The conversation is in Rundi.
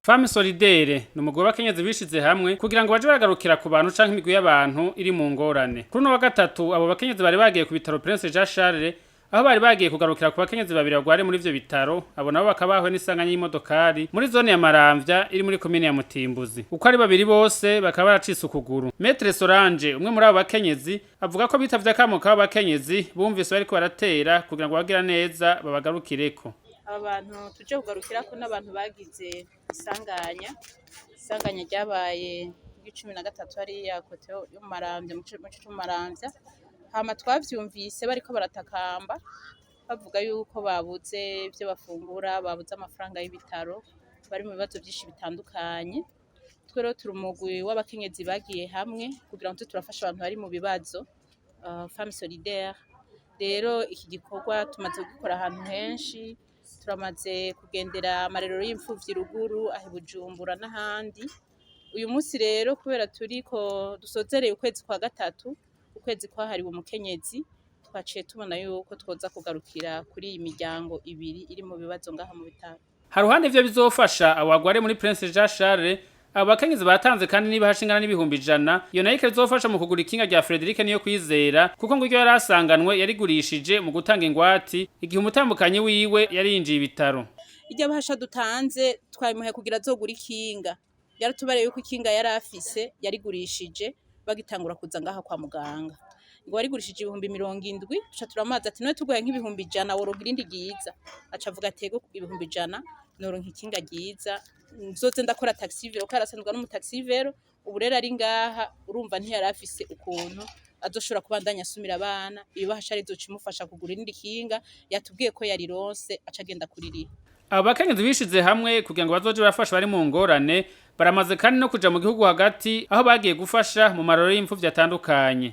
Femme Solidaire ni umugwi w'abakenyezi bishize hamwe kugira ngo baje baragarukira ku bantu canke imigwi y'abantu iri mu ngorane. Kuri uno wa gatatu, abo bakenyezi bari bagiye ku bitaro Prince Jean Charles, aho bari bagiye kugarukira ku bakenyezi babiri bagware muri ivyo bitaro. Abo nabo bakaba bahuye n'isanganya y'imodokari muri zone ya Maramvya iri muri komine ya Mutimbuzi. Uko ari babiri bose bakaba baracitse ukuguru. Maître Solange, umwe muri abo bakenyezi, avuga ko bitavye akamo k'abo bakenyezi bumvise bariko baratera kugira ngo bagira neza babagarukireko. Aba bantu tuje kugarukirako n'abantu bagize isanganya ryabaye 13 hariya côté yo mu Maramvya, mu gice co mu Maramvya. Hama twavyumvise bariko baratakamba bavuga yuko babuze ivyo bafungura, babuze amafaranga y'ibitaro, bari mu bibazo vyinshi bitandukanye. Twe rero turi umugwi w'abakenyezi bagiye hamwe kugira ngo tuze turafasha abantu bari mu bibazo, Femme Solidaire. Rero iki gikorwa tumaze kugikora ahantu henshi, turamaze kugendera amarerero y'imfuvyi ruguru aho i Bujumbura n'ahandi. Uyu munsi rero, kubera turiko dusozereye ukwezi kwa gatatu, ukwezi kwahariwe umukenyezi, twaciye tubona yuko twoza kugarukira kuri iyi miryango ibiri iri mu bibazo ngaha mu bitaro. Haruhande ivyo bizofasha abo bagware muri Prince Jean Charles, abo bakenyezi batanze kandi niba hashingana n'100,000. Iyo nayo ikazofasha mu kugura ikinga rya Frederic Niyo Kwizera, kuko ngo iryo yari asanganwe yarigurishije mu gutanga ingwati igihe umutambukanyi wiwe yari yinjiye ibitaro. Irya bahasha dutanze twabimuhaye kugira azogura ikinga. Yaratubariye yuko ikinga yari afise yarigurishije bagitangura kuza ngaha kwa muganga, ngo warigurishije 70,000. Tuca turamubaza ati: "None tuguhaye nk'100,000 woronka irindi ryiza?" Aca avuga ati: "Ego, 100,000 noronka ikinga ryiza, nzoze ndakora taxi vélo," ko yarasanzwe ari umu taxi vélo. Ubu rero ari ngaha, urumva ntiyari afise ukuntu azoshobora kubandanya asumira abana. Ibahasha rizoca imufasha kugura irindi kinga. Yatubwiye ko yarironse, aca agenda kuririha. Abo bakenyezi bishize hamwe kugira ngo bazoje barafasha bari mu ngorane, baramaze kandi no kuja mu gihugu hagati, aho bagiye gufasha mu maroro y'imfuvyi atandukanye.